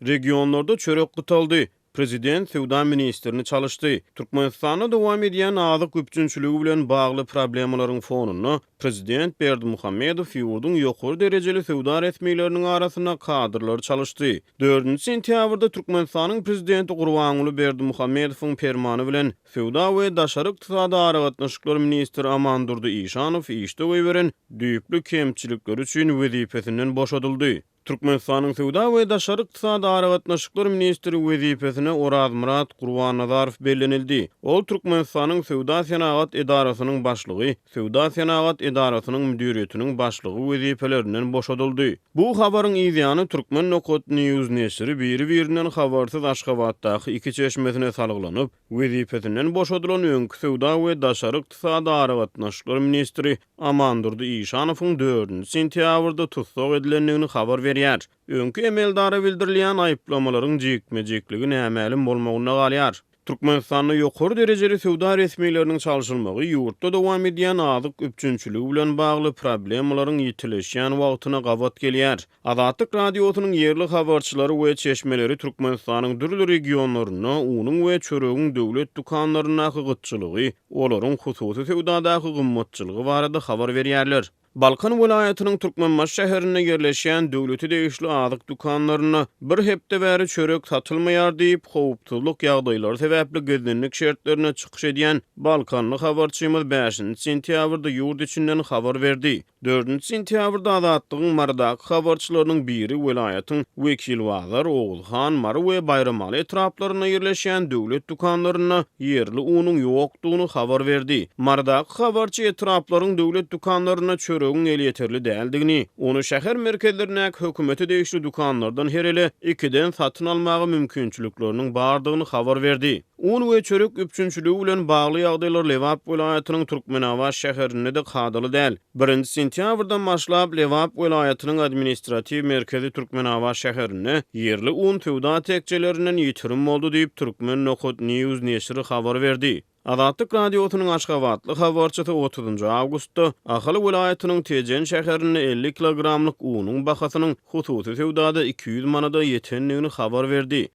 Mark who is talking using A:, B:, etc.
A: Regionlarda çörek gytaldy. Prezident söwda ministrini çalyşdy. Türkmenistanda dowam edýän azyk üpjünçiligi bilen bagly problemalaryň fonunda, prezident Berdimuhamedow ýurduň ýokary derejeli söwda resmileriniň arasynda kadrlary çalyşdy. Dördünji sentýabrda Türkmenistanyň prezidenti Gurbanguly Berdimuhamedowyň permany bilen söwda we daşary ykdysady aragatnaşyklar ministri Amandurdy Işanow işde goýberen düýpli kemçilikleri üçin wezipesinden boşadyldy. Türkmenistanyň söwda we daşary ykdysady aragatnaşyklar ministri wezipesine Orazmyrat Gurbannazarow bellenildi. Ol Türkmenistanyň Söwda-senagat edarasynyň başlygy, Söwda-senagat edarasynyň müdiriýetiniň başlygy wezipelerinden boşadyldy. Bu habaryň yzýany Turkmen nokat news neşiri biri-birinden habarsyz Aşgabatdaky iki çeşmesine salgylanyp, wezipesinden boşadylan öňki söwda we daşary ykdysady aragatnaşyklar ministri Amandurdy Işanowyň dördünji sentýabrda tussag edilendigini habar berýär. Öňki emeldara bildirilýän aýyplamalaryň jikme-jikligi nämälim bolmagynda galýar. Türkmenistanda ýokary derejeli söwda resmileriniň çalşylmagy ýurtda dowam edýän azyk üpjünçiligi bilen bagly problemalaryň ýitileşýän wagtyna gabat gelýär. Azatlyk Radiosynyň ýerli habarçylary we çeşmeleri Türkmenistanyň dürli regionlarynda unuň we çöregiň döwlet dükanlaryndaky gytçylygy, olaryň hususy söwdadaky gymmatçylygy barada habar berýärler. Balkan welaýatynyň Türkmenbaşy şäherinde ýerleşýän döwlete degişli azyk dükanlarynda bir hepde bäri çörek satylmaýar diýip, howpsuzlyk ýagdaýlary sebäpli gizlinlik şertlerinde çykyş edýän balkanly habarçymyz bäşinji sentýabrda ýurt içinden habar berdi. Dördünji sentýabrda Azatlygyň Marydaky habarçylarynyň biri welaýatyň Wekilbazar, Oguzhan, Mary we Baýramaly etraplarynda ýerleşýän döwlet dükanlarynda ýerli unuň ýokdugyny habar berdi. Marydaky habarçy etraplaryň döwlet dükanlarynda çöregiň elýeterli däldigini, ony şäher merkezlerindäki hökümete degişli dükanlardan her ele ikiden satyn almaga mümkinçilikleriniň bardygyny habar berdi. Un we çörek üpjünçiligi bilen bagly ýagdaýlar Lebap welaýatynyň Türkmenabat şäherinde-de kadaly däl. Birinji sentýabrdan başlap, Lebap welaýatynyň administratiw merkezi Türkmenabat şäherinde ýerli un söwda tekjelerinden ýitirim boldy diýip, Turkmen. News neşiri habar berdi. Azatlyk Radiosynyň aşgabatly habarçysy otuzynjy awgustda Ahal welaýatynyň Tejen şäherinde 50 kilogramlyk unuň bahasynyň hususy söwdada 200 manada ýetendigini habar berdi.